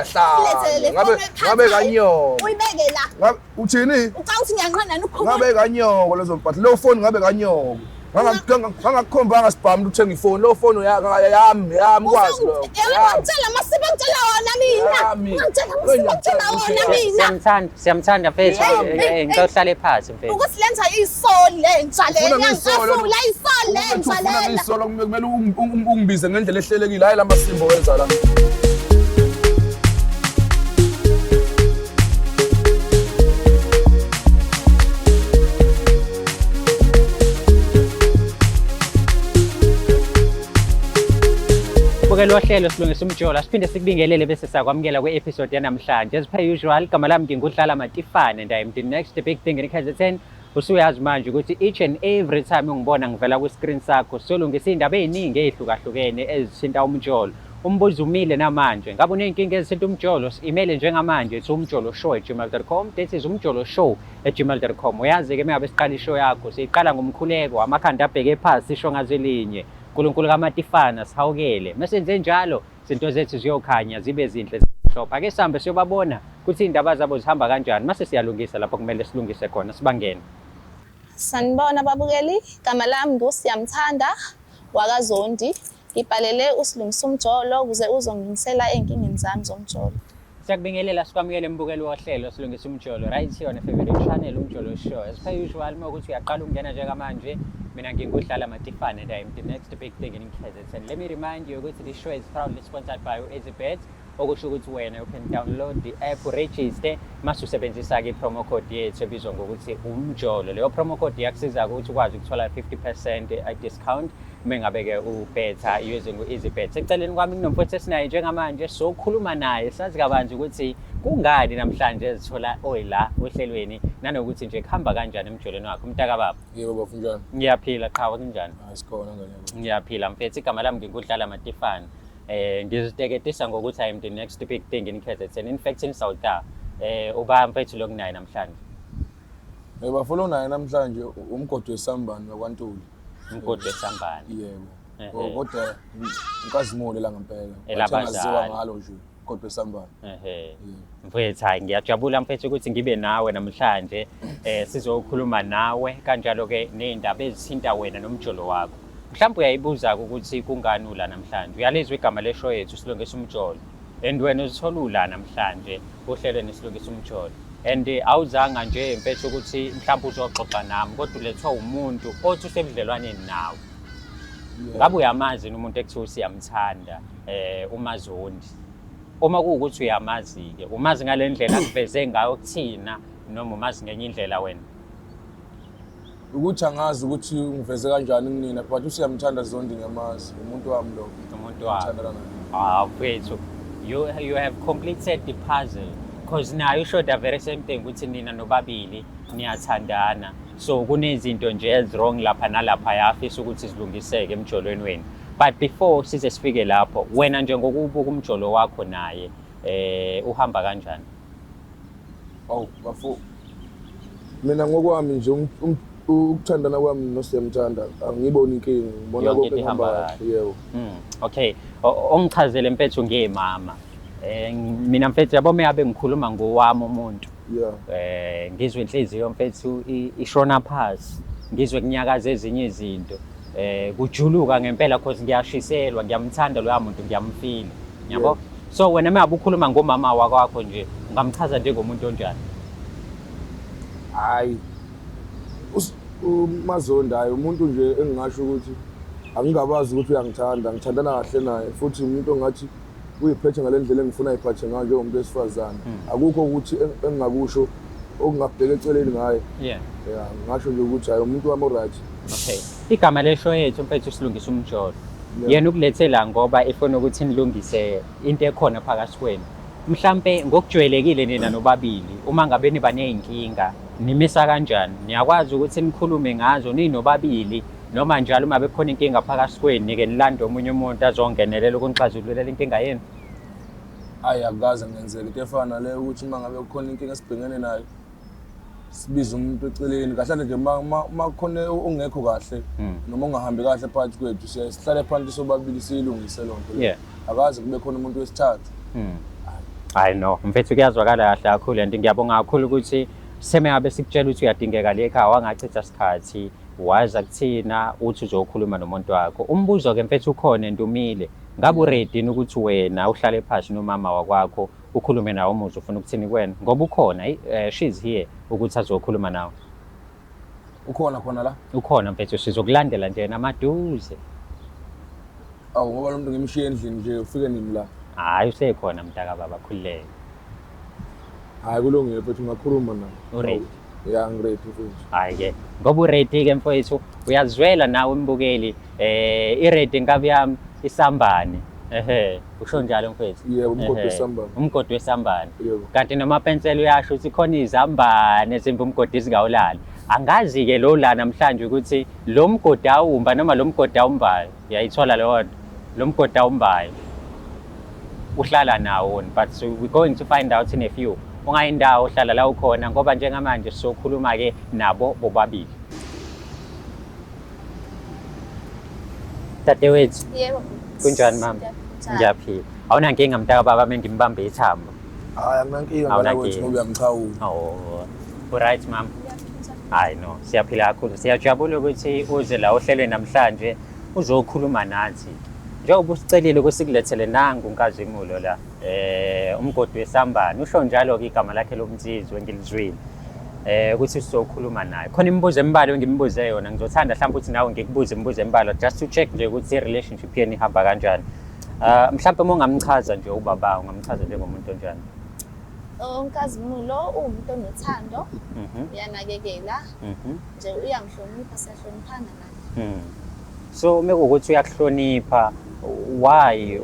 Uyahlanya. Lethele Ngabe le phone ngabe kanyoko. Uyibeke la. Ngabe uthini? Ucabanga ukuthi ngiyanqanda ukukhuluma. Ngabe kanyoko lezo mpahla. Leyo phone ngabe kanyoko. Ngangakukhombanga sibhamu uthenga ifoni. Leyo phone yami yami kwazi lokho. Ungangitshela amasiba ngitshela wona mina. Yami. Ungangitshela amasiba ngitshela wona mina. Siyamthanda, siyamthanda mfethu. Hey, hey, Ngicela uhlale phansi mfethu. Ukuthi lenza isoli lentsha le. Ufuna ngisolo. Ngiyangicasula isoli lentsha Ufuna lena. ngisolo kumele ungibize ngendlela ehlelekile. Hayi lamasimbo wenza la. Bukela uhlelo silungisa umjolo. Asiphinde sikubingelele bese sakwamukela kwi-episode yanamhlanje. As per usual, igama lami nginguDlala Matifane and I am the next big thing in KZN. Usuyazi manje ukuthi each and every time ungibona ngivela kwi-screen sakho solungisa iy'ndaba ey'ningi ey'hlukahlukene ezithinta umjolo. Umbuzo umile namanje. Ngabe uney'nkinga ezithinta umjolo? Email njengamanje to umjoloshow@gmail.com. That is umjoloshow@gmail.com. Uyazi-ke uma ngabe siqala ishow yakho siyiqala ngomkhuleko, amakhanda abheke phansi, sisho ngazo elinye. Nkulunkulu kaMatifana sihawukele. Mesenze njalo izinto zethu ziyokhanya zibe zinhle zimhlophe. Ake sihambe siyobabona ukuthi iy'ndaba zabo zihamba kanjani. Mase siyalungisa lapho kumele silungise khona sibangene. Sanibona babukeli, igama lami nguSiyamthanda wakaZondi. Ngibhalele uSilungisa umjolo ukuze uzongilungisela ey'nkingeni zami zomjolo. Siyakubingelela sikwamukele mbukeli wohlelo silungisa umjolo right here on your favorite channel Umjolo Show. As per usual uma ukuthi uyaqala ukungena njengamanje mina nginguDlala Matifane and I am the next big thing in KZN. Let me remind you ukuthi this show is proudly sponsored by EasyBet okusho ukuthi wena you can download the app register mase usebenzisa-ke i-promo code yethu ebizwa ngokuthi umjolo. Leyo promo code iyakusiza ukuthi ukwazi ukuthola 50% discount uma ngabe-ke ubetha using u-EasyBet. Eceleni kwami kunomfowethu esinaye njengamanje sokhuluma naye sazi kabanzi ukuthi kungani namhlanje ezithola oyila ohlelweni nanokuthi nje kuhamba kanjani emjolweni wakhe. Umntakababa. Yebo bafo njani? Ngiyaphila qhawe kunjani? Hayi sikhona ngane yabo. Ngiyaphila mfethu igama lami nginguDlala Matifane. Ngiziteketisa ngokuthi I am the next big thing in KZN. In fact in South uba mfethu lokunaye namhlanje. Yebo bafo lo naye namhlanje umgodi wesambane wakwaNtuli. Umgodi wesambane. Yebo. Ehhe. Kodwa inkazimulo la ngempela. Elabazali. Ngaziwa ngalo nje umgodi wesambane. Ehhe. Yebo. Mfethu hayi ngiyajabula mfethu ukuthi ngibe nawe namhlanje sizokhuluma nawe kanjalo ke nezindaba ezithinta wena nomjolo wakho. Mhlawumbe uyayibuza ukuthi kungani ula namhlanje. Uyalizwa igama leshow yethu silungisa umjolo. And wena uzithola ula namhlanje uhlelweni silungisa umjolo. And awuzanga nje mfethu ukuthi mhlawumbe uzoxoxa nami kodwa ulethwa umuntu othi usebudlelwaneni nawe. Ngabe uyamazi yini umuntu ekuthiwa usiyamthanda uMazondi? Uma kuwukuthi uyamazi-ke, umazi ngale ndlela akuveze ngayo kuthina noma umazi ngenye indlela wena? Ukuthi angazi ukuthi ungiveze kanjani kunina but usiyamthanda Zondi ngiyamazi umuntu wami lo. Umuntu wakho. Ngithandana naye. Ah, mfethu, you have completed the puzzle because nayo usho the very same thing ukuthi nina nobabili niyathandana. So kunezinto nje ezi-wrong lapha nalapha yafisa ukuthi zilungiseke emjolweni wenu. But before size sifike lapho, wena nje ngokubuka umjolo wakho naye uhamba kanjani? Awu bafo. Mina ngokwami nje ukuthandana kwami noSiyamthanda angiboni inkinga, ngibona Yonke konke into ihamba kuhamba kahle, kahle. yebo. Okay, ongichazele mfethu ngemama. Mina mfethu yabo meyabe ngikhuluma ngowami umuntu. Ngizwe inhliziyo mfethu ishona phansi, ngizwe kunyakaza ezinye izinto. Kujuluka ngempela cause ngiyashiselwa, ngiyamthanda loya muntu, ngiyamfila. Yabo? So wena mengabe ukhuluma ngomama wakwakho nje, ungamchaza njengomuntu onjani? Hayi. uMazondi hayi umuntu nje engingasho ukuthi angingabazi ukuthi uyangithanda, ngithandana kahle naye futhi umuntu ongathi uyiphethe ngale ndlela engifuna ayiphathe ngayo njengomuntu wesifazane. Akukho ukuthi engingakusho okungabheka eceleni ngaye. Yeah, ngingasho nje ukuthi hayi umuntu wami oright. Okay. Igama leshow yethu mfethu silungisa umjolo. Yena ukulethe la ngoba efuna ukuthi nilungise into ekhona phakathi kwenu. Mhlambe ngokujwayelekile nina nobabili uma ngabe niba nezinkinga nimisa kanjani? Niyakwazi ukuthi nikhulume ngazo ninobabili noma njalo uma bekhona inkinga phakathi kwenu nike nilande omunye umuntu azongenelela ukunixazululela inkinga yenu? Hayi akukaze ngenzeke into efana naleyo ukuthi uma ngabe kukhona inkinga esibhekene nayo sibize umuntu eceleni kahle nje uma kukhona ongekho kahle noma ongahambi kahle phakathi kwethu siye sihlale phansi sobabili siyilungise loo nto leyo. Akaze kube khona umuntu wesithathu. Hayi no, mfethu, kuyazwakala kahle kakhulu and ngiyabonga kakhulu ukuthi seme ngabe sikutshela ukuthi uyadingeka le ekhaya, wangachitha sikhathi waza kuthina uthi uzokhuluma nomuntu wakho. Umbuzo-ke mfethu ukhona and umile. Ngabe uready yini ukuthi wena uhlale phansi nomama wakwakho ukhulume nawe, umuzwe ufuna ukuthini kuwena? Ngoba ukhona, she's here ukuthi azokhuluma nawe. Ukhona khona la? Ukhona mfethu, sizokulandela nje namaduze. Awu, ngoba lo muntu ngimshiye endlini nje, ufike nini la? Hhayi, usekhona mntaka baba, khululeka. Hhayi, kulungile mfethu, ungakhuluma naye. Uready? Ya, ngiready mfethu. Hhayi-ke, ngoba uready-ke mfowethu, uyazwela nawe umbukeli, i-ready nkabi yami isambane. Ehe, usho njalo mfethu. Yebo, umgodi wesambane. Umgodi wesambane. Yebo. Kanti nomapensela uyasho ukuthi khona izambane ezimba umgodi zingawulali. Angazi-ke lo la namhlanje ukuthi lo mgodi awumba noma lo mgodi awumbayo. Uyayithola leyo nto? Lo mgodi awumbayo uhlala nawo, but so we're going to find out in a few. Ungayindawo, uhlala la ukhona, ngoba njengamanje sizokhuluma-ke nabo bobabili. Dadewethu. Yebo. Kunjani mama? Ngiyaphila. Ngiyaphila. Awunankinga mntaka baba mengimbambe ithambo? Hhayi, anginankinga ngala Awunankinga. kwethu ngoba uyamchawula. Oh, right mama. Ngiyaphila. Hayi no, siyaphila kakhulu. Siyajabula ukuthi uze la ohlelweni namhlanje uzokhuluma nathi. Njengoba usicelile ukuthi sikulethele nangu uNkazimulo la, umgodi wesambane. Usho njalo-ke igama lakhe lomnsizwe, ngilizwile. Ukuthi sizokhuluma naye. Khona imibuzo embalwa engimbuze yona, ngizothanda mhlawumbe ukuthi nawe ngikubuze imibuzo embalwa just to check nje ukuthi i-relationship yenu ihamba kanjani. Mhlawumbe uma ungamchaza nje ubaba, ungamchaza njengomuntu onjani? UNkazimulo uwumuntu onothando, uyanakekela, nje uyangihlonipha, siyahloniphana naye. So uma kuwukuthi uyakuhlonipha, why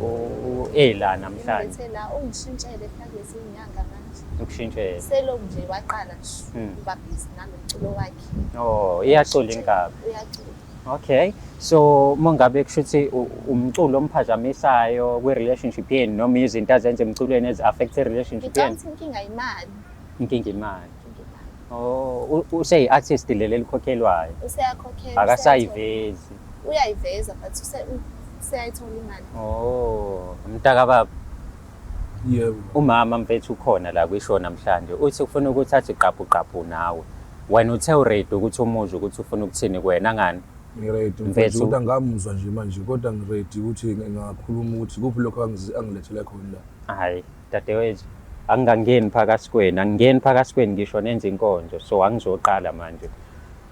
ela namhlanje? Ngilethe la ungishintshele phela kulezi nyanga manje. Ukushintshela. Selokhu nje waqala nje ukuba busy nalo mculo wakhe. Oh, iyacula inkabi. Uyacula. Okay. So uma ngabe kusho ukuthi umculo omphazamisayo kwi-relationship yenu noma izinto azenza emculweni ezi-affect i-relationship Ngicabanga yenu? ukuthi inkinga imali. Inkinga imali. Inkinga imali. Oh, useyi-artist leli elikhokhelwayo. Useyakhokhelwa. Akasayivezi. Uyayiveza but useyayithola imali. Oh, mntaka baba. Yebo. Umama mfethu ukhona la kwishow namhlanje. Uthi ufuna ukuthi athi qaphu qaphu nawe. Wena uthe uready ukuthi umuzwe ukuthi ufuna ukuthini kuwena, ngani? Ngiready Mfethu. mfethu, kodwa ngamuzwa nje manje, kodwa ngiready ukuthi ngingakhuluma ukuthi kuphi lokho angilethele khona la. Hayi, dadewethu, angingangeni phakathi kwenu, angingeni phakathi kwenu ngisho nenza inkonzo, so angizoqala manje.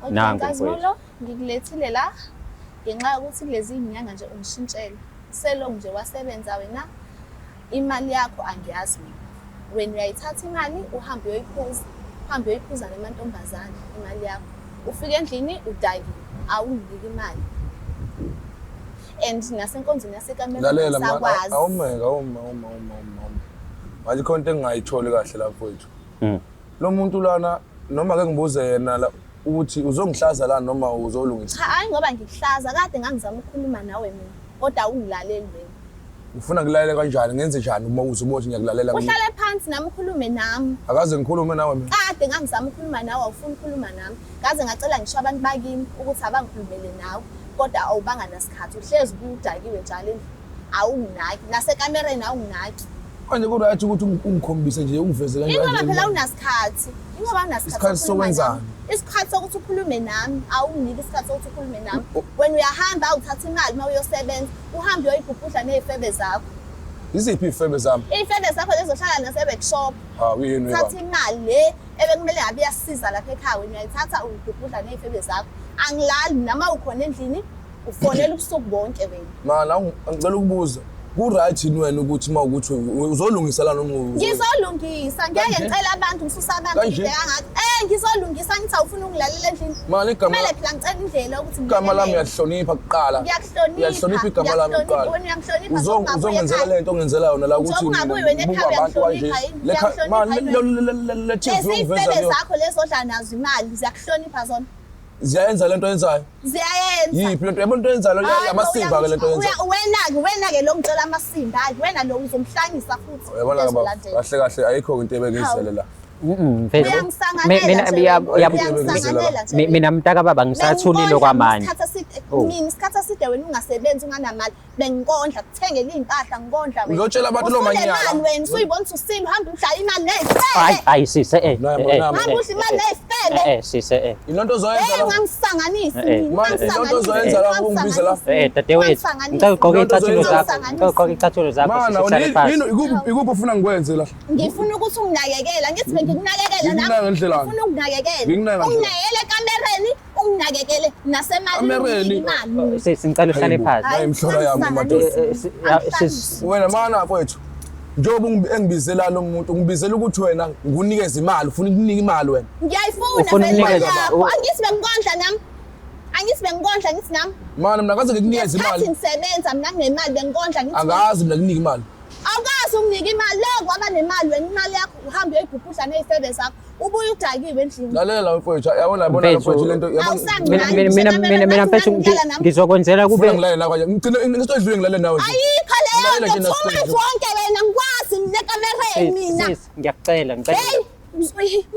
Okay, Nangu Nkazimulo, ngikulethile la ngenxa yokuthi kulezi nyanga nje ungishintshele. Selokhu nje wasebenza wena, imali yakho angiyazi mina. Wena uyayithatha imali uhambe uyoyiphuza, uhambe uyoyiphuza namantombazane imali yakho. Ufika endlini udakiwe, awunginiki imali. And nasenkonzweni yasekamereni Lalela ma, sakwazi. awumeka, awuma, awuma, awuma, awuma, awuma. Manje khona into engingayitholi kahle la mfowethu. Lo muntu lana noma ke ngibuze yena la ukuthi uzongihlaza la noma uzolungisa. Cha, hayi ngoba ngikuhlaza, kade ngangizama ukukhuluma nawe mina, kodwa awungilaleli wena. Ufuna ngilalele kanjani? Ngenze njani uma uzobuka ukuthi ngiyakulalela? Uhlale phansi nami ukhulume nami. Akaze ngikhulume nawe mina. Kade ngangizama ukukhuluma nawe, awufuni ukukhuluma nami. Ngaze ngacela ngisho abantu bakini ukuthi abangikhulumele nawe, kodwa awubanga nasikhathi. Uhlezi ubuye udakiwe njalo endlini. Awunginaki. Nasekamereni awunginaki. Manje ku-right ukuthi ungikhombise nje, ungiveze kanjani? Ingoba phela unasikhathi. Ingoba unasikhathi Isikhathi sokukhuluma sokwenzani? nami. Isikhathi sokuthi ukhulume nami, awunginiki isikhathi sokuthi ukhulume nami. Wena uyahamba awuthatha imali uma uyosebenza, uhambe uyoyibhubhudla ney'febe zakho. Yiziphi iy'febe zami? Iy'febe zakho lezohlala nase-workshop. Hawu, yini Thatha webaba? imali le ebekumele ngabe iyasiza lapha ekhaya, wena uyayithatha uyibhubhudla ney'febe zakho. Angilali noma ukhona endlini, ufonela ubusuku bonke wena. Mana, ngicela ukubuza. Ku-right yini wena ukuthi uma ukuthi uzolungisa la noma Ngizolungisa, ngeke Kanje? ngicela abantu, ngisusa abantu Kanje? ngibheka ngathi, ngizolungisa, ngithi awufuni ukungilalela endlini. Mana, igama Kumele phela ngicela indlela yokuthi igama lami ngilalele. uyalihlonipha kuqala. Ngiyakuhlonipha. Uyalihlonipha igama lami Ngiyakuhlonipha. kuqala. Wena uyangihlonipha, njengoba Uzongenzela ungabuyi le nto ongenzela yona la ukuthi Njengoba ungabuyi wena ngibuka ekhaya abantu kanje. uyangihlonipha yini? Le Uyangihlonipha man, yini le TV Lezi ongiveza iy'febe kuyona. zakho lezo odla nazo imali, ziyakuhlonipha zona. Ziyayenza lento oyenzayo? Ziyayenza. Yiphi lento? Yabo lento oyenzayo Hayi, amasimba ke lento oyenzayo. Wena-ke, wena-ke lo ngicela amasimba, hayi wena lo uzomhlanyisa futhi. Uyabona ke baba, Ezolandela. kahle kahle ayikho into ebengiyizele la. Mfethu. Uyangisanganela Mina nje wena. Uyangisanganela nje wena. mina mntaka baba ngisathulile Bengikondla kwamanje. isikhathi eside. Oh. Mina isikhathi eside wena ungasebenzi unganamali, bengikondla, kuthengela iy'mpahla ngikondla wena. Uzotshela abantu lo manyala. Usunemali wena, usuyibona ukuthi usile, uhambe udla imali Hayi ney'febe. hayi sisi eh. Naye, eh, eh, naye. Uhambe udla imali ney'febe. Eh eh sisi eh. Ilonto ozoyenza Hey, la. ungangisanganisi Eh, eh. mina, Manje, ilonto ozoyenza la ungibiza la. Eh dadewethu, ngicela ugqoke iy'cathulo zakho. Ngicela ugqoke iy'cathulo zakho Mana, sisi uhlale phansi. yini ikuphi ufuna ngikwenze la? Ngifuna ukuthi unginakekele, angithi bengikunakekela nami. Ngikunaka ngendlelani? Ngifuna ukunakekela. Ngikunaka ngendlelani? Unginakekele ekamereni, unginakekele nasemalini. Kamereni? Imali. Sisi ngicela uhlale Hayibo. phansi. Hayi, imhlola yami, madoda. Eh, eh, sisi Wena mana mfowethu. Njengoba engibizela lo muntu, ngibizela ukuthi wena ngikunikeze imali, ufuna ukunika imali wena. Ngiyayifuna Ufuna vele imali ukunikeza- yakho. Angithi bengikondla nami. Angithi bengikondla ngithi nami. Mana mina ngaze ngikunikeze Ngesikhathi imali. ngisebenza mina nginemali bengikondla ngithi. Angazi mina kunika imali. Awukazi unginike imali lo kwaba nemali wena imali yakho uhambe uyoyibhubhudla ney'febe zakho. Ubuye udakiwe endlini. Lalela mfowethu, yabona yabona Mfethu. mfowethu lento yabona. Awusanginaki. mina mina mina mina mfethu ngizokwenzela Ufuna kube ngilale nawe kanje. Ngigcine into edlule ngilale nawe nje. Ayikho leyo Lalela nto nje two months Nasiphethu. wonke wena ngikwazi mina ekamereni mina. Sisi ngiyakucela ngicela. Hey,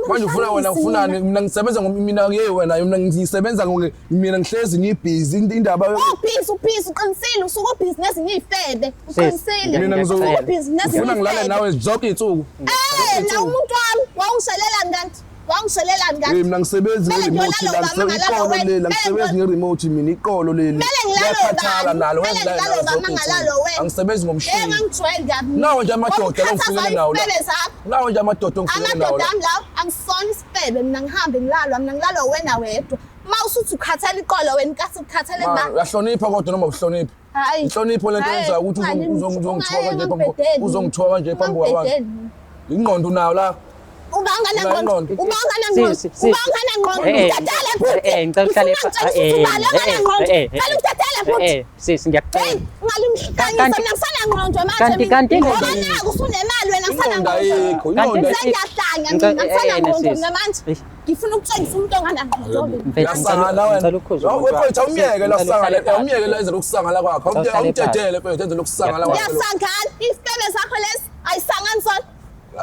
Manje ufuna wena ufunani? Mina ngisebenza ngoba mina ye wena mina ngisebenza ngoba mina ngihlezi ngibhizi indaba Ubhizi ubhizi uqinisile usuke ubhizi nezinye iy'febe uqinisile. mina ngizo Ngiyacela. Ubhizi nezinye ufuna ngilale iy'febe. nawe zonke iy'nsuku. Eh, na umuntu wami wawungishelelani kanti? Wawungishelelani Eh kanti? mina ngisebenzi Kumele nge-remote ngiyolala la ubaba ngalalo ngisebenza iqolo wena. leli angisebenzi Kumele nge-remote mina iqolo leli. Kumele ngilale Liyakhathala ubani? nalo Kumele ngilale ngilale nawe ubaba zonke ngalalo iy'nsuku. wena. Angisebenzi Eh, ngomshini. ngangijwayeli kabi. Nawo nje amadoda la ngifikele nawo la. Iy'febe zakho. Nawo nje amadoda ongifikele nawo Amadoda la. ami lawo angisona isifebe mina ngihambe ngilalwa mina ngilalwa wena wedwa. Uma usuthi ukhathela iqolo wena kasi ukhathele Ma, ba. uyahlonipha kodwa noma uhloniphi? Hayi. Inhlonipho lento Hhayi, yenzayo ukuthi uzongithoka nje phambi ungangibhedeli. uzongithoka kanje phambi kwabantu. Ungangibhedeli. Ingqondo unayo la. Uba unganangqondo, Ingqondo. uba unganangqondo, Si- si- uba unganangqondo, Eh, eh, ngidedele bhuti. eh, ngicela uhlale Ngifuna pha- ngitshele eh, ukuthi ubani eh, onganangqondo. eh, eh, Cela ungidedele bhuti. Eh sisi ngiyakucela. Hey, ungalimhlanyisa Kanti- mina ngisanangqondo manje kanti- mina. kanti Ngoba ingqondo- naku usunemali wena Ingqondo ngisanangqondo. ayikho, Kanti- ingqondo Sengiyahlanya Ngicela- mina eh, eh, ngisanangqondo sis. mina manje. Eish. Ngifuna ukutshengisa umuntu onganangqondo. Mfethu, ngicela- Uyasangana wena. ngicela ukhuze umuntu Mfowethu wakho. awumyeke la Ngicela kusangana, uhlale phansi. awumyeke la enze lokusangana kwakho. Ngicela uhlale Awumdedele mfowethu enze lokusangana kwakho. Uyasangana, isifebe sakho lesi ayisangani sona.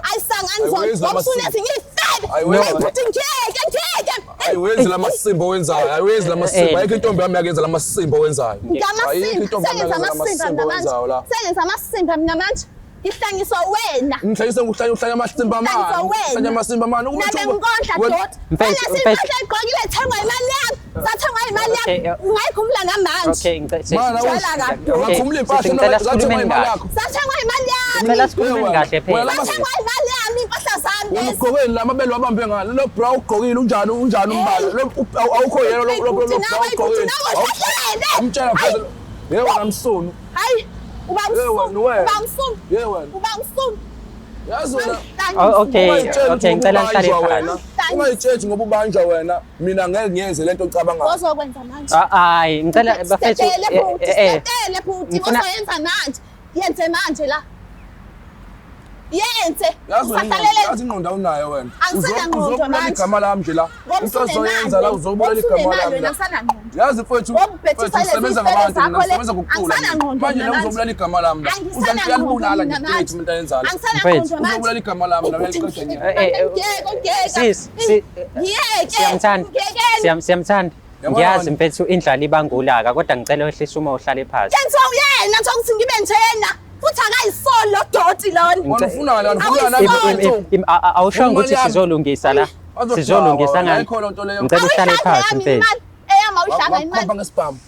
Ayisangani sona. Ayiwenzi Ngoba lamasimba. usunezinye iy'febe. Ayiwenzi. Hey, bhuti ngiyeke, ngiyeke. Ayiwenzi lamasimba owenzayo, ayiwenzi lamasimba. Eh. Ayikho intombi yami yakenza lamasimba owenzayo. Ayikho Ngamasimba, intombi yami sengenza yakenza amasimba lamasimba mina manje. owenzayo la. Sengenza amasimba mina manje. Ngihlanyiswa wena. Ngihlanyisa nguhlanya uhlanya amasimba amane. Ngihlanyiswa wena. Uhlanya amasimba amane. Nabe ngikondla doti. Mfethu, Wena mfethu. impahla egqokile ethengwa imali yami. Sathengwa imali yami. Okay, eh. Ungayikhumula namanje. Okay, ngicela sisi. Mana Ngicela kabi. ungakhumula impahla Sisi, ngicela zathengwa sikhulumeni imali kahle. yakho. Sathengwa imali yami. Ngicela sikhulumeni Wena, kahle phela. wena lama- Sathengwa imali yami impahla zami Wena lezi. ugqokeni la mabele wabambe ngalo lo bra ugqokile unjani unjani umbala lo awukho yena lo lo lo Bhuti bra nawe, bhuti ugqokile. nawe, uhlahlele. Umtshela phela. Yebo wena msunu. Hayi, uba Ye wena, msunu. wena. Uba msunu. Ye wena. Uba msunu. Yazi wena. Oh, okay. Ungayitsheli Okay, ukuthi ngicela ngoba nihlale ubanjwa phansi. wena. Ungayitsheli ngoba ubanjwa wena. Mina ngeke ngiyenze lento ocabangayo. Ozokwenza manje. Ah, Hayi, ngicela bafethu Sitetele eh, bhuti, eh, eh. sitetele bhuti, Ngifuna- ozoyenza manje. Yenze manje la. Yenze. Yazi wena ingqondo, Usahlalele yazi ingqondo awunayo wena. Angisenangqondo Uzobulala manje. igama lami nje la. Ngoba Into ozoyenza la uzobulala usunemali igama lami wena la. angisanangqondo. Yazi mfowethu, Ngokubhethisa mfowethu lezi ngisebenza zifebe ngabantu mina zakho le. ngisebenza ngokucula. mina. Angisanangqondo Manje mina la manje. uzobulala igama lami la. Angisanangqondo Uyalibulala mina nje manje. mfowethu umuntu ayenzayo. Angisanangqondo manje. Uzobulala igama lami la uyaliqeda nje. Eh, eh, Ngiyeke, ngiyeke. Sis, si- Ngiyeke. Siyamthanda. Ngiyekeni. Siyamthanda. Yabona Ngiyazi wena. mfethu indlala ibangulaka kodwa ngicela wehlise uma uhlale phansi. Kwenziwa uyena nje ukuthi ngibe njena. Futhi akayisoli lo doti lona. Wena ufunani wena ufunani Awuyisoli. Awushongo ukuthi Imali yami. sizolungisa la. Azodawa, Sizolungisa ngani? ayikho loo nto leyo. Ngicela uhlale Awuyidlanga phansi yami mfethu. imali. Eyami awuyidlanga imali. Wakukhomba ngesibhamu.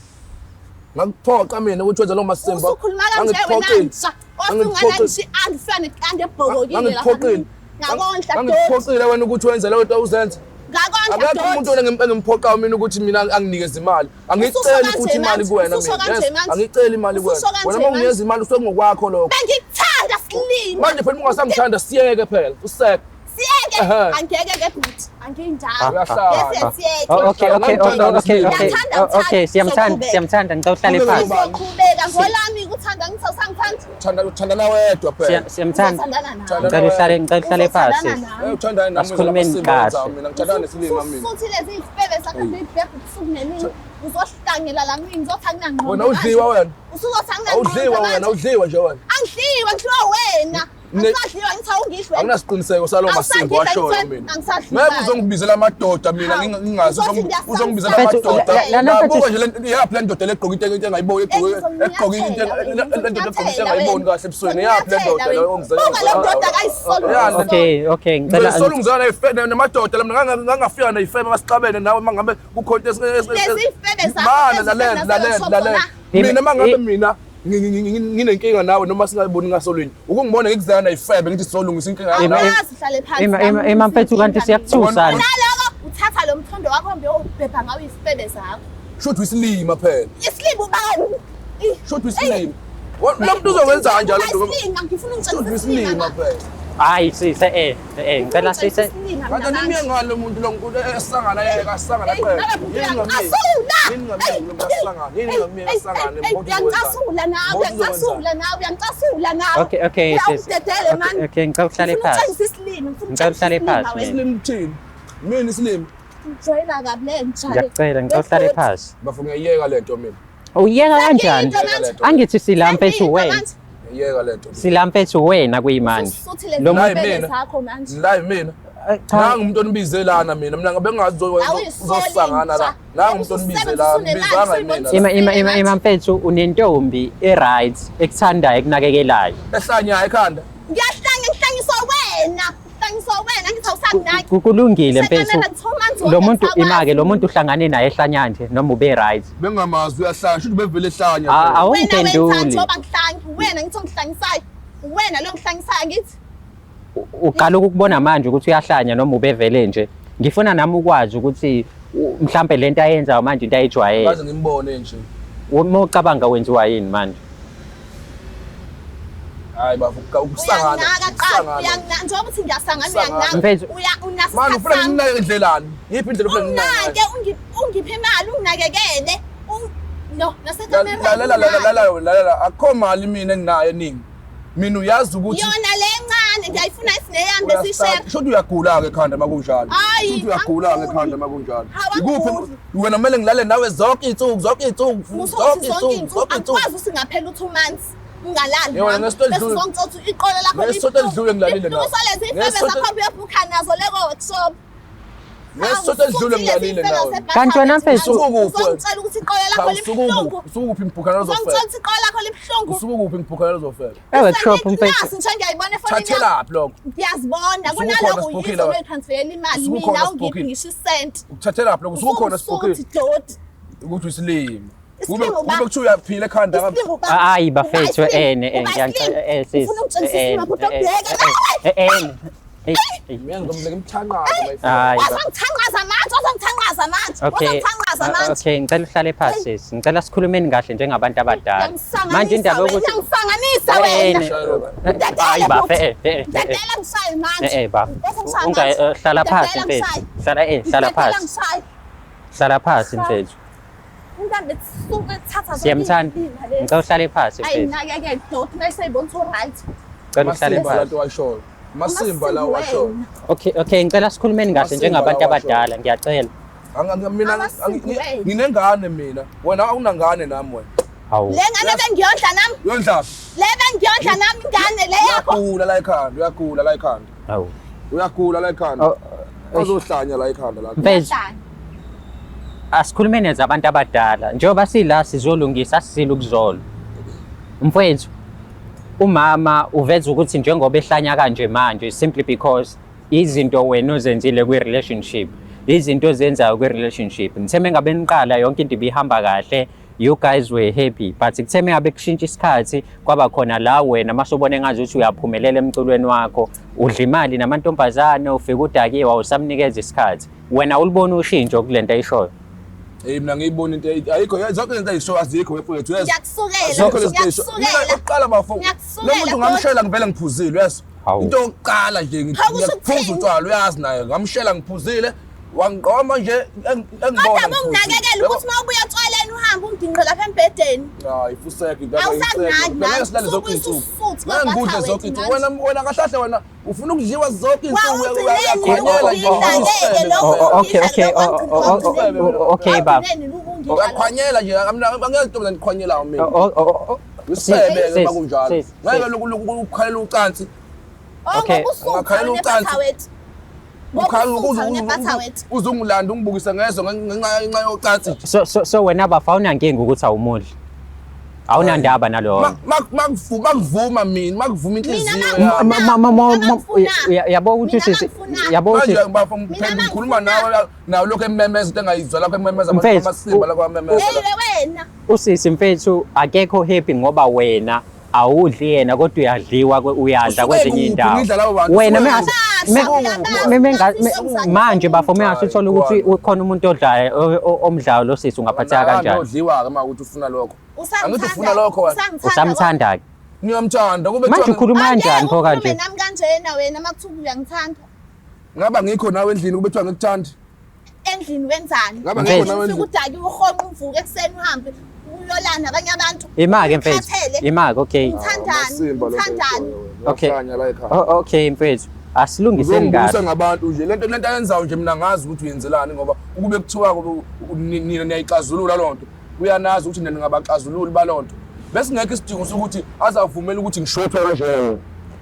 Ngakuphoqa mina ukuthi wenze lo masimba. Usukhuluma kanje wena nja. Wasungana andifane kande ebhokokile lapha. Ngangikuphoqile. Ngakondla doti. Ngangikuphoqile wena ukuthi wenze leyo nto uzenze. Ngakondla Akekho umuntu doti. wena engimphoqayo mina ukuthi mina anginikeze imali. Angiceli Ususho futhi kanje imali manje, kuwena ususho mina. kanje Yes, manje. Angiceli imali kuwena. Ususho kanje Wena uma unginikeza imali usuke ngokwakho lokho. Bengikuthanda silima. Manje phela uma ungasangithanda siyeke phela. Useke. Siyeke. Ehhe. Angeke ke bhuti. Anginjalo. Uyahlala. Yes, siyeke. Oh, okay, okay, okay, okay, okay. Ngiyathanda, Oh, okay, ngithanda. siyamthanda, Soqhubeka. siyamthanda. Ngicela uhlale Qhubeka. phansi. Ngizoqhubeka ngolami ukuthanda ngithi awusangithandi. Uthanda uthandana wedwa phela. Siyamthanda. Uzothandana nami. Ngicela uhlale phansi. Uzothandana nami. Eh uthandana nami Asikhulumeni masimba kahle. wenzayo mina ngithandana nesilima mina. Futhi lezi zifebe sakho zibhebhe ubusuku nemini. Uzohlangela la mina ngizothi anginangqondo. Wena udliwa wena. Usuzothi anginangqondo. Awudliwa wena, manje. awudliwa nje wena. Angidliwa, ngidliwa wena. Angisadliwa ngithi awungidli wena. Anginasiqiniseko salowo masimba Awusadli washoyo wena, mina. angisadli Ngeke manje. uzongibizela amadoda mina Hawu, ngingazi uzothi ngiyasaba uzongibizela Mfethu, amadoda. la- mfethu- Buka nje iyaphi le ndoda legqoka into engayiboni egqoke into le ndoda egqoka into engayiboni kahle ebusweni iyaphi le ndoda le ongizela. Buka le ndoda akayisoli. Ya, Okay, ngicela Ngicela ungizela namadoda la mina ngangafika neyifebe masixabene nawe mangabe kukhona into Lezi ifebe zakho Mana ezifebe lalela lalela nazo lalela. Ima- Mina mangabe i- mina nginenkinga nawe noma singayiboni ngasolwini ukungibona ngikuzana nayifebe ngithi sizolungisa inkinga yakho Ima- nawe. Awukazi uhlale phansi. Ima mfethu kanti siyakuthusa. Naloko uthatha lo mthondo wakho uhambe uyobhebha ngawo izifebe zakho. Shuthi isilima phela. Isilima ubani? Shuthi isilima. Lo muntu uzokwenza kanjalo lo muntu. Isilima ngifuna Shuthi ungitshengise isilima isilima. phela. Hayi sise ngicela sise Kanti nimiye ngalo muntu lo nkulu esangana yeka asangana qeda. Uyangicasula! Yini ngamile lo muntu asangana? Yini ngamile asangana? Uyangicasula nawe, uyangicasula nawe, uyangicasula nawe. Okay, sis. Uyawudedele man. Okay, ngicela uhlale Ngifuna phansi. ukutshengisa isilima, ngifuna Ngicela uhlale ukutshengisa isilima phansi, wena. Isilima uthini? Mina isilima. Ngijwayela kabi le nja le. Ngiyakucela ngicela uhlale phansi. Bafo ngiyayeka lento mina. Uyeka kanjani? Into manje. Angithi sila mfethu wena. Manje, Ngiyayeka lento. Sila mfethu wena kuyimanje. ususuthile Lo muntu- izifebe Mina. zakho manje. La mina. Cha. Nangu umuntu onibize lana mina. Mina ngabe ngazi Awuyisoli uzosangana la. inja. Nangu umuntu onibize la. Ngibizanga mina. la. Ima ima ima ima mfethu unentombi e-right ekuthandayo ekunakekelayo. Ehlanyayo ekhanda. Ngiyahlanya ngihlanyiswa wena. Ngihlanyiswa wena ngithi awusanginaki. Kulungile mfethu. Sekamela 2 months Lo muntu wonke ima-ke lo muntu uhlangane naye ehlanya nje noma ube right. Bengamazi uyahlanya, shuthi bevele ehlanya. Ah, phela. Wena wenzani Awungiphenduli. njengoba ngihlanya? Wena ngithi ongihlanyisayo. Wena lo ngihlanyisayo ngithi. Uqala ukukubona manje ukuthi uyahlanya noma ubevele nje. Ngifuna nami ukwazi ukuthi mhlampe lento ayenzayo manje into ayijwayele. Kaze ngimbone nje. Uma ucabanga wenziwa yini manje? Hayi bafo ukusangana. Uyanginaka qala, Ukusangana. uyanginaka njengoba uthi ngiyasangana Ukusangana. uyanginaka. Mfethu. Uya unaso Manje ufuna isikhathi sami. nginake ndlelani? Yiphi indlela ofuna nginake? Unginake, ungiphe imali, unginakekele. No, nasekamereni. Lalela lalela lalela lalela akukho mali mina enginayo eningi. Mina uyazi ukuthi Yona le ncane ngiyayifuna isineyami bese ishare. Shuthi uyagula-ke ekhanda makunjalo. Hayi, Shuthi uyagula-ke angiguli. ekhanda makunjalo. Hawu, Ikuphi angiguli. wena kumele ngilale nawe zonke iy'nsuku zonke iy'nsuku Musa zonke uthi zonke iy'nsuku iy'nsuku zonke iy'nsuku. angikwazi ukuthi ngaphela u-2 months ngingalali. Yebo, nami. ngesonto Bese elidlule- uzongitshela ukuthi iqolo lakho Ngesonto elidlule ngilalile nawe. Usalezi iy'febe Ngesonto- zakho uyobhukha nazo leko workshop. Ngesonto elidlule ngilalile nawe. Kanti wena mfethu- Usukuphi wena? Uzongitshela ukuthi iqolo Cha lakho libuhlungu. usukuphi ngibhukha Uzongitshela nalozofela. ukuthi iqolo lakho libuhlungu. Usukuphi ngibhukha nalozofela. E-workshop mfethu. Nasi nje ngiyayibona efonini yakho. Thathelaphi lokho? Ngiyazibona Usukukhona kunaloko sibhukhile yizo wena. loyitransferela imali Usukukhona mina awungiphi sibhukhile. ngisho isenti. Ukuthathelaphi lokho? Usukukhona sibhukhile. Usuthi doti. Ukuthi uyisilima. Kube Isilima kube uba- kuthiwa uyaphila ekhanda ngabe. Isilima uba- Hayi uba bafethu isilima, ene uba ngiyangicela isilima. sis. Ufuna ungitshengisa isilima bhuti obheka. Ene. Mina ngizomleka imthanqazo mayifuna. Hayi. Wazongithanqaza manje, wazongithanqaza manje, Okay. wazongithanqaza manje. Okay, ngicela uhlale phansi sis. Ngicela sikhulumeni kahle njengabantu abadala. Manje indaba yokuthi uyangisanganisa wena. ene. Hayi bafe. Ngidedela ngishaye manje. Ba. Wazongishaya Unga manje. hlala phansi Ngidedela mfethu. ngishaye. Hlala hlala Ngidedela phansi. ngishaye. Hlala phansi mfethu. Umntwana besuke ethatha zonke Siyamthanda. iy'ndima lezi. Ngicela uhlale phansi mfethu. Ayinakekele doti mayiseyibona ukuthi u-right. Ngicela uhlale Masimba phansi. lanto washoyo. Masimba la washoyo. wena. Okay, ngicela sikhulumeni kahle Masimba njengabantu lawa ashoyo. abadala, ngiyacela. Mina Amasimba wena. nginengane mina. Wena awunangane nami wena. Hawu. Le ngane bengiyondla nami, Uyondlaphi? le bengiyondla nami ingane le yakho. Uyagula la ekhanda, uyagula la ekhanda. Hawu. Uyagula la ekhanda. Oh, Azohlanya la ekhanda la. Mfethu, asikhulumeni zabantu abadala. Njengoba sila sizolungisa asizile ukuzolwa. Mfethu, umama uveza ukuthi njengoba ehlanya kanje manje simply because izinto wena ozenzile kwi-relationship, izinto ozenzayo kwi-relationship. Ngithe mengabe niqala yonke into ibihamba kahle, you guys were happy, but kuthe mengabe kushintsha isikhathi kwaba khona la wena masubona engazuthi uyaphumelela emculweni wakho, udla imali namantombazane, ufika udakiwe, awusamnikeza isikhathi. Wena ulibona ushintsho kulento ayishoyo. Eh mina ngiyibona into ayikho zonke izinto ayishoyo azikho wefowethu uyezwa. Ngiyakusukela, Zonke lezi zinto ayishoyo. Mina ngiyakusukela. okokuqala bafo. Ngiyakusukela, Lo muntu ngamshela ngivele ngiphuzile uyezwa. Hawu. Into yokuqala nje Hawu, kusho ngiyaphuza ukuthini? utshwala uyazi naye ngamshela ngiphuzile wangiqoma nje engibona Kodwa bunginakekela ukuthi uma ubuya etshwaleni uhambe unginqe lapha embhedeni. Hayi fuseke into Awusanginaki nami. silale zonke Suke izinsuku. usuthi Ngeke ngikudle kwaphatha zonke wethu izinsuku. Wena kahlahle wena ufuna ukudliwa zonke izinsuku Wawugcineni uyakhwanyela nje. ukunginakekela lokho. Oh, okay, okay, baba. Uyakhwanyela nje mina angeke ntombazane ngikhwanyelayo mina. Oh. Isebe Sis, makunjalo. sis, Ngeke sis. lokhu ukukhalela ucansi. Oh, Okay. ngoba usutha Ungakhalela unephatha ucansi. wethu. Ngoba Ukhala usutha unephatha wethu. uzungilanda ungibukise ngezo ngenxa yocansi nje. So wena bafa awunankinga ukuthi awumudli. Awunandaba nalowo. Makuvuma mina, makuvuma inhliziyo Mina yami. Yabo ukuthi Mina sisi mangifuna. yabo ukuthi Manje bafo Mina ngikhuluma mangifuna. nawe nawe lokho ememeza into engayizwa lapho ememeza Mfethu, amasimba lapho amemeza. Hey wena. usisi mfethu akekho happy ngoba wena awudli yena kodwa uyadliwa uyadla Usuke kwezinye kuphi iy'ndawo. ngidla labo bantu? Wena Usuke kuphi? manje bafo mengase uthole ukuthi Hayi, khona umuntu odlayo omdlayo lo sisi ungaphatheka kanjani? Odliwa-ke uma ukuthi ufuna lokho. Angithi ufuna Usamthanda. lokho wena. Usamthanda-ke. Ngiyamthanda kube Manje kuthiwa ukhuluma kanjani pho kanje? Nami kanjena wena makuthiwa uyangithanda. ngaba ngikho nawe endlini kube kuthiwa ngikuthandi. Endlini wenzani? Ngaba ngikho nawe Ufike endlini. udakiwe uhonqa uvuke ekuseni uhambe uyolana nabanye abantu. Ima-ke mfethu. Ukhathele. Ima-ke okay. Uthandani? Amasimba lokho Uthandani? ayikhoyo wena. Okay. Uyahlanya la ekhaya. Oh, okay mfethu. Asilungiseni Uzongibukisa kahle. ngabantu nje lento ayenzayo nje mina ngazi ukuthi uyenzelani ngoba ukube kuthiwa nina niyayixazulula loo nto uyanazi ukuthi nina ningabaxazululi baloo nto besingekho isidingo sokuthi azavumele ukuthi ngishophe kanje.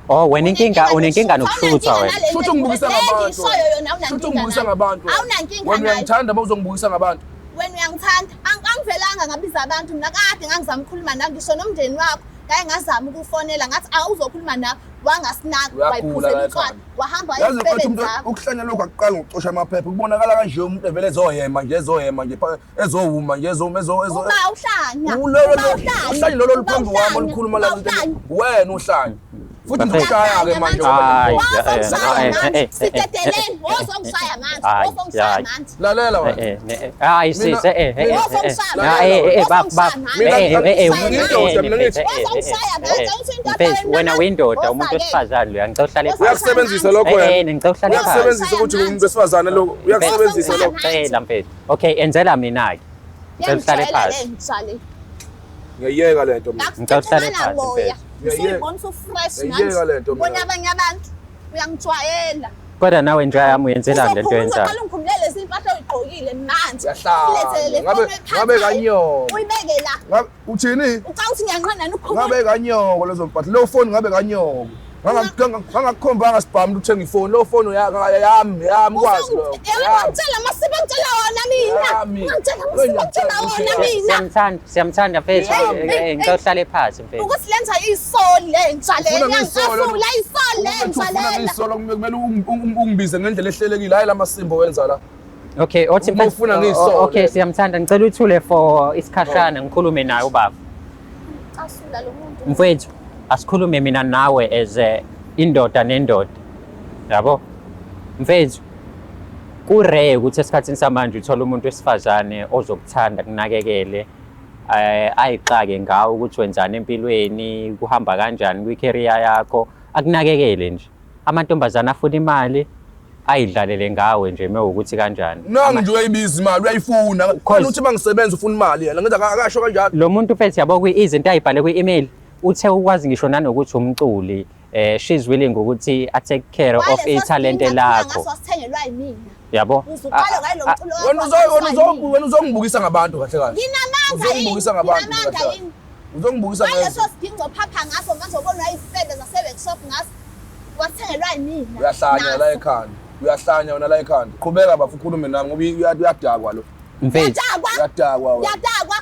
Oh wena inkinga unenkinga nokushutha wena. Shuthi ungibukisa ngabantu. Ngishoyo yona Shuthi awunankinga. ungibukisa nayo. ngabantu. Awunankinga Wena nayo. uyangithanda uma uzongibukisa ngabantu. Wena uyangithanda. Angivelanga ngabiza abantu mina kade ngangizama ukukhuluma nawe ngisho nomndeni wakho. Ngake ngazama ukufonela ngathi awuzokhuluma nawe wangasinaka Uyagula wayiphuzela la utshwala ekhanda. wahamba Yazi mfethu wayisebenzisa umuntu zakho. ukuhlanya lokhu akuqali ngokucosha amaphepha kubonakala kanje umuntu evele ezohema nje ezohema nje ezowuma nje ezowuma ezo ezo Uba uhlanya. Ulolo Uba uhlanya. uhlanya lolo Uba oluphambi kwami uhlanya. olukhuluma la Uba uhlanya. wena uhlanya futhi Bafethu. ngikushaya-ke manje Hayi, Wozongishaya manje. eh, Sidedeleni. Wozongishaya manje. Hayi, Wozongishaya hayi. manje. Lalela wena. Hayi sisi mfethu wena windoda umuntu wesifazane loya ngicela uhlale phansi. Uyakusebenzisa lokho wena. Ngicela uhlale phansi. Uyakusebenzisa ukuthi umuntu wesifazane lokho. Uyakusebenzisa lokho. Ngicela mfethu. Okay, enzela mina-ke. Ngicela uhlale phansi. Ngijwayele. Ngiyayeka le nto mina. Ngicela uhlale phansi, Moya. mfethu. Usuyibona usu-fresh Ngiyayeka le nto mina. Bona abanye abantu uyangijwayela. Kodwa nawe nja yami uyenzelani lento oyenzayo? Uzoqala ungikhumulele izimpahla oyigqokile manje. Uyahlanya. Ulethele le Ngabe phone oyiphathayo. ngabe kanyoko. Uyibeke la. Ngabe uthini? Ucabanga ukuthi ngiyanqanda ukukhumula. Ngabe kanyoko lezo mpahla. Leyo phone ngabe kanyoko. Ngangakukhombanga sibhamu uthenga ifoni. Leyo phone yami yami kwazi lokho. Yami. Ungangitshela amasiba ngitshela wona mina. Yami. Ungangitshela amasiba ngitshela wona mina. Siyamthanda, siyamthanda mfethu. Hey, hey, Ngicela uhlale phansi mfethu. Ukuthi lenza isoli lentsha le. Ufuna ngisolo. Ngiyangicasula isoli lentsha Ufuna lena. ngisolo kumele ungibize ngendlela ehlelekile hayi lamasimba owenza la. Okay, othi Uma mfethu. ufuna ngiyisole. Okay, siyamthanda. Ngicela uthule for isikhashana ngikhulume naye ubaba. Casula lo muntu. Mfethu, asikhulume mina nawe as indoda nendoda. Yabo? Mfethu, ku-rare ukuthi esikhathini samanje uthole umuntu wesifazane ozokuthanda kunakekele ayixake ngawe ukuthi wenzani empilweni, kuhamba kanjani kwi-career yakho, akunakekele nje. Amantombazane afuna imali ayidlalele ngawe nje mewukuthi kanjani. Nangu nje uyayibiza imali uyayifuna. Khona uthi mangisebenza ufuna imali yena. Ngenza akasho kanjalo. Lo muntu mfethu yabo izinto ayibhale kwi-email uthe ukwazi ngisho nanokuthi umculi she's willing ukuthi a take care of ithalente lakho Ngaso sithengelwa yimina. yabo. Uzuqala ngayo lo mculo wakho. Wena uzongibukisa ngabantu kahle kahle. Nginamanga yini? Uzongibukisa ngabantu Nginamanga kahle kahle. yini? Uzongibukisa Ngaleso ngezwe. siginci ophapha ngaso manje ubona izifebe zase-workshop ngaso. Wathengelwa yimina. Uyahlanya la ekhanda. Uyahlanya wena la ekhanda. Qhubeka bafo ukhulume nami ngoba uyadakwa lo. Mfethu, Uyadakwa. Uyadakwa wena. Uyadakwa.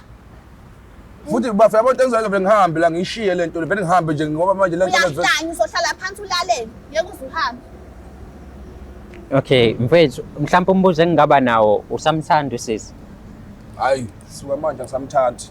Futhi bafo yabo into engizoyenza vele ngihambe la ngishiye le nto vele ngihambe nje ngoba manje le nto Uyahlanya uzohlala phansi ulalele. Ngeke uze uhambe. okay mfethu, mhlawumbe umbuzo engingaba nawo usamthanda usisi? Hayi, suka manje angisamthandi.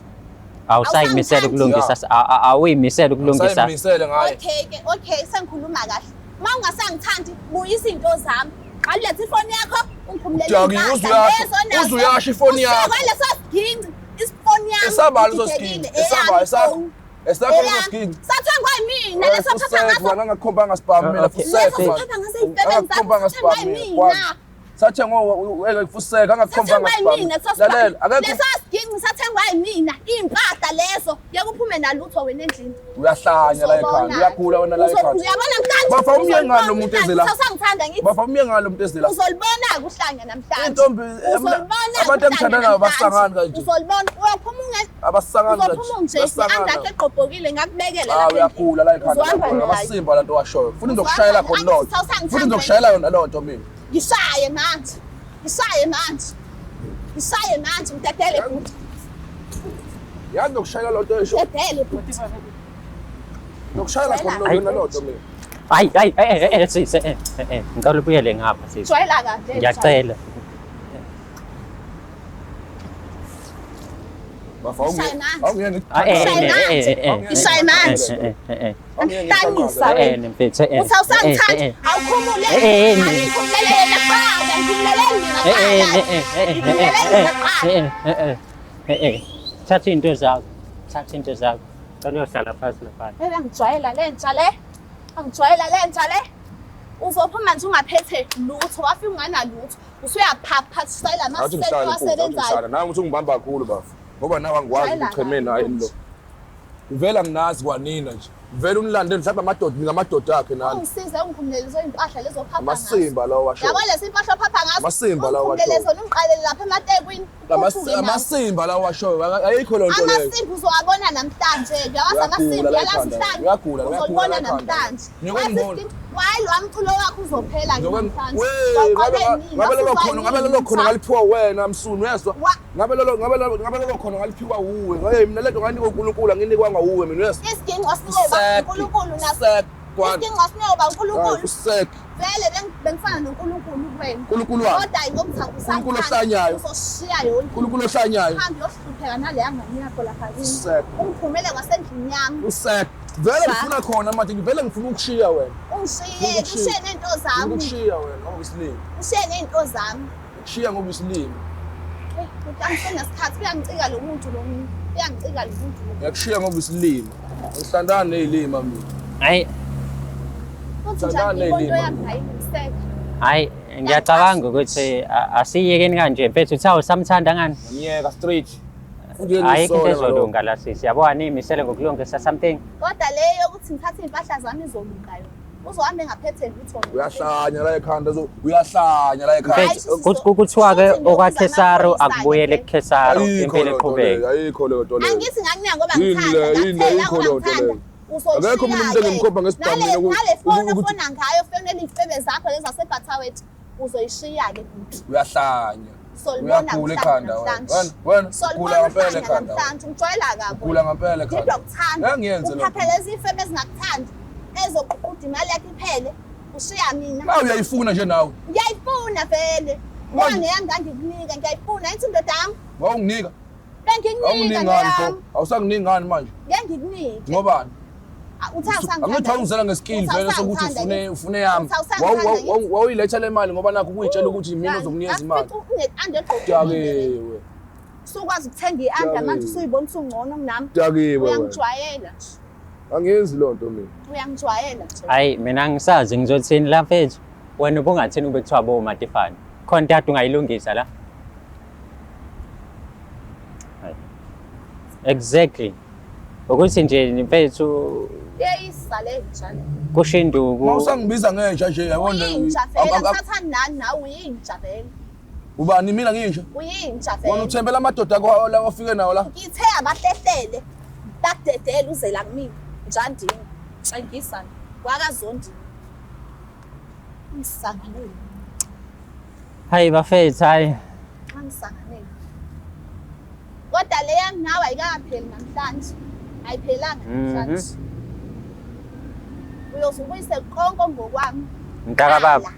Awusayimisele ukulungisa awuyimisele ukulungisa. Angisayimisele ngaye. Okay ke, okay sengikhuluma kahle. Uma ungasangithandi buyisa izinto zami. Qala ulethe ifoni yakho ungikhumulele Jaki, impahla. uzuyasho- Lezo nazo. uzuyasho ifoni yakho. Usuke kwaleso siginci ifoni yami. Esabani leso ididekile, siginci? Esaba eyami esakho. ifoni. Esakho leso Eyami. siginci. Sathengwa yimina leso phapha ngaso. Ngangakukhombanga sibhamu mina Okay. fuseka. Leso siphapha ngaso izifebe zakho Angakukhombanga sathengwa sibhamu mina. yimina. Kwami. Sathengwa fuseka angakukhombanga Sathengwa sibhamu. yimina Lalela, akekho leso siginci Isiginci sathengwa yimina, iy'mpahla lezo. Ngeke uphume nalutho wena endlini. Uyahlanya la ekhanda, uyagula wena la ekhanda. Uyabona namhlanje. Bafa umye ngani lo muntu eze la? Sasangithanda ngithi. Bafa umye ngani lo muntu eze la? Uzolibona kuhlanya namhlanje. Intombi Uzolibona abantu engithandana nabo basangani kanje. Uzolibona uyophuma unge Abasangani kanje. Uzophuma nje i-under egqobhokile ngakubekela Ah lapha. uyagula la ekhanda. Uzohamba nayo. Abasimba la nto washoyo. Futhi ngizokushayela khona Angithi lonto. sawusangithanda Futhi ngizokushayela yona lonto mina. Ngishaye manje. Ngishaye manje. Ngishaye manje ngidedele bhuti. Yazi ngizokushayela lonto esho. Ngidedele bhuti. Ngizokushayela khona yona lonto mina. Hayi hayi eh eh eh sisi eh eh eh ngicela ubuyele ngapha sisi. Jwayela kahle. Ngiyacela. Bafa awungiyeke. Ah, eh eh eh eh. Ngishaye manje. Eh eh eh. Angihlanyisa Eh wena. eh mfethu eh. Uthi awusangithandi. Awukhumule. Eh, eh, eh. Angikhumulele yena kuqala. Ngikhumulele mina Eh eh kuqala. eh eh eh eh eh eh. Thatha into zakho. Thatha into zakho. Cela uyohlala phansi lapha. Hey, angijwayela le ntsha le. Angijwayela le ntsha le. Uzophuma nje ungaphethe lutho, wafika unganalutho. Usuyaphapha sishayela Awuthi amasenti ngihlale mfuthu, awuthi owasebenzayo. ngihlale. Nawe uthi ungibamba kakhulu bafa. Ngoba nawe angikwazi Jwayela ukucheme naye kabi. lo. Vele anginazi kwanina nje. Vele unilandele mhlawumbe amadoda ningamadoda akhe nani. Ungisize ungikhumulele lezo iy'mpahla lezo ophapha ngazo. Amasimba lawo washo. Yabo lezi mpahla ophapha ngazo. Amasimba lawa Ungikhumulele washoyo. zona ungiqalele lapha ematekwini. ukhuphuke nazo. Amasimba lawo washoyo. Ayikho loo nto leyo. Amasimba uzowabona namhlanje. Uyawazi Uyagula amasimba, la uyalazi ekhanda. uhlanya. Uyagula, uyagula Uzolibona la ekhanda. namhlanje. Ngiyokungibona. Wathi Wayi lo mculo wakho uzophela Ngizoke- namhlanje. Wee, Wawuqale ngabe nini? ngabe lolo Wasuswa khono ngabe yini? lolo khono ngaliphiwa wena msunu uyezwa Wa- ngabe lolo khono ngaliphiwa wuwe hey mina lento nganikwa uNkulunkulu anginikwanga wuwe mina uyezwa Isiginci wasinoba uNkulunkulu naso. Sek kwana Isiginci wasinoba uNkulunkulu. usek Vele bengifana noNkulunkulu kuwena. uNkulunkulu wami Kodwa ngokuthi uNkulunkulu ohlanyayo. Uzoshiya yonke. uNkulunkulu ohlanyayo Uhambe uyohlupheka naleya ngane yakho lapha kimi. Sek. Ungiphumele kwasendlini yami. usek vele Cha. ngifuna khona manje ngivele ngifuna ukushiya wena Ungishiye, Ukushiya. ushiye ney'nto ngifuna zami. ukushiya wena ngoba isilima Ushiye ney'nto zami. ukushiya ngoba isilima Eyi, bhuti angisenasikhathi kuyangicika lo muntu lo muntu. Uyangicika lo muntu lo. ngiyakushiya ngoba isilima ngihlandana nezilima mina Hayi Futhi nje Thandana angikho into ney'lima. yami ayilungiseka. hayi ngiyacabanga ukuthi asiyekeni kanje mfethu uthawu usamthanda ngani? ngiyeka straight futhi Ayikho into ezolunga la sisi. Yabo aniyimisele ngokulungisa something. Kodwa le yokuthi ngithathe iy'mpahla zami izolunga yona. Uzohambe engaphethe lutho. Uyahlanya la ekhanda so uyahlanya la ekhanda. Mfethu kuthiwa-ke okwaKhesaro akubuyele kuKhesaro Ayikho impilo leyo nto iqhubeke. leyo, ayikho leyo nto leyo. Angithi ngakunika ngoba Yini ngithanda, le, yini le, ngakuthela ayikho ngoba leyo nto ngithanda. leyo. Akekho umuntu Uzoshiya-ke. engimkhomba ngesibhamu mina Nale foni ukuthi- ofona ngayo, fonela iy'febe zakho lezi zasebhathawethu, uzoyishiya-ke bhuti. Uyahlanya. Solibona Uyagula uhlanya ekhanda wena. namhlanje. Wena, wena, ugula Solibona ngempela uhlanya ekhanda wena. namhlanje. Ngijwayela kabi. Ugula ngempela Ngidwa ekhanda. kuthanda. Ngeke ngiyenze loo nto. Uphaphele izifebe ezingakuthandi, ezoququda imali yakho iphele, ushiya mina. Nawe uyayifuna nje nawe. Ngiyayifuna vele. Ngoba Manje- neyami ngangikunika, ngiyayifuna. Angithi indoda yami, Wawunginika. bengikunika Awunginika ngani pho? neyami. Awusanginika ngani manje? Ngeke ngikunike. Ngobani? Uthe awusangithanda. Angithi wawungizela ngeskill Uthi vele sokuthi awusangithanda ufune ngithi. ufune yami. Uthi awusangithanda ngithi. Wawuyiletha le mali ngoba nakho ukuyitshela ukuthi mina ozokunikeza imali. Ngakufica une-under egqokile. Dakiwe. Usukwazi ukuthenga i-under manje usuyibona usungcono kunami. Dakiwe wena. Uyangijwayela nje. Angiyenzi loo nto mina. Uyangijwayela nje. Hayi mina ngisazi ngizothini la mfethu. Wena ubungathini ube kuthiwa bo Matifane. Khona into kade ungayilungisa la. Hayi. Exactly. Ukuthi nje mfethu Iyayisa le nja le. kusho induku. Uma usangibiza ngenja nje yabona. Uyinja vele, angithathani nani nawe uyinja vele. Ubani mina nginja? Uyinja Wena vele. uthembela amadoda akho lawa ofike nawo la. Ngithe abahlehlele bakudedele uze la kumina. Njandini. Tshengisa kwakazondini. Ngisanganele. Hayi bafethu hayi. Angisanganele. Kodwa le yami nawe ayikapheli namhlanje. Ayiphelanga namhlanje. Uyoze ubuyise konke ngokwami. Mntaka baba.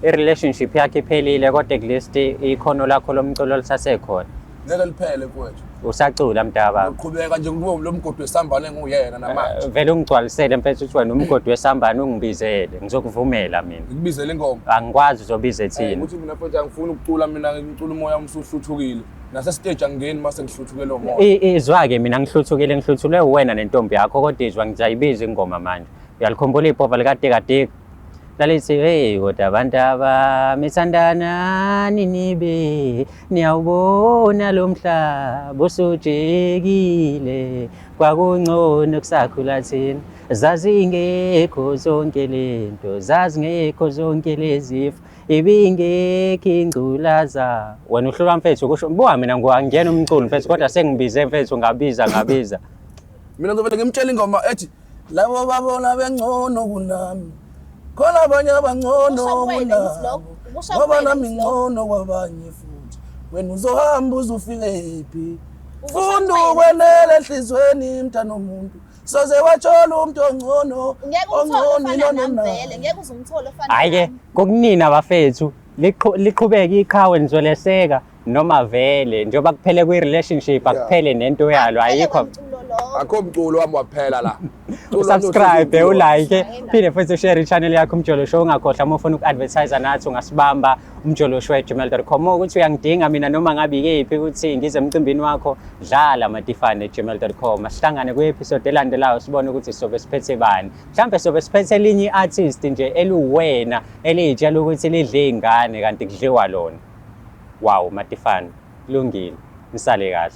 I-relationship yakhe iphelile kodwa at least ikhono lakho lomculo lisasekhona. Ngeke liphele mfowethu. Usacula mntaka baba. Uqhubeka nje kuwo lo mgodi wesambane nguyena namanje. Vele ungigcwalisele mfethu ukuthi wena umgodi wesambane ungibizele ngizokuvumela mina. Ngikubizele ingoma. Angikwazi uzobiza ethini. Ukuthi mina mfowethu angifuni ukucula mina ngicula umoya wami usuhluthukile. Nase stage angingeni mase ngihluthukele umoya. Izwa-ke mina ngihluthukile ngihluthulwe uwena nentombi yakho kodwa izwa ngizayibiza ingoma manje. Uyalikhumbula ibhova likaDikadika? Lalithi hey kodwa abantu abami thandanani nibe niyawubona lo mhlaba usujikile kwakungcono kusakhula thina zazingekho zonke lento zazingekho zonke lezifo ibingekho ingculaza. Wena uhlulwa mfethu kusho buka mina ngiyangena umculo mfethu kodwa sengibize mfethu ngabiza ngabiza. Mina ngizovele ngimtshele ingoma ethi labo babona bengcono kunami khona abanye abangcono Kusho kuwena kunami ngithi lokho, kusho ngoba kuwena nami ngithi lokho. ngcono kwabanye futhi wena uzohamba uze ufike phi? Ukusho Funda kuwena. ukwenela enhlizweni mntanomuntu, soze wathola umuntu ongcono. Ngeke umthole ongcono ofana ilona nami naye. vele, ngeke uze umthole ofana Hhayi-ke nami. kokunina bafethu liqhubeke iqhawe nizoleseka noma vele njengoba kuphele kwi-relationship akuphele nento yalo. Akuphele Ayikho. kwamculo lowo. Akho mculo wami waphela la. Usubscribe, ulike, Shayela. phinde futhi ushare i-channel yakho Umjolo Show. Ungakhohlwa uma ufuna uku-advertise nathi ungasibamba umjoloshow@gmail.com. Ukuthi uyangidinga mina noma ngabe ikephi ukuthi ngize emcimbini wakho, dlalamatifane@gmail.com. Asihlangane kwi-episode elandelayo sibone ukuthi sobe siphethe bani. Mhlawumbe sobe siphethe elinye i-artist nje eluwena eliyitshela ukuthi lidle iy'ngane kanti kudliwa lona. Wow, Matifane, kulungile, nisale kahle.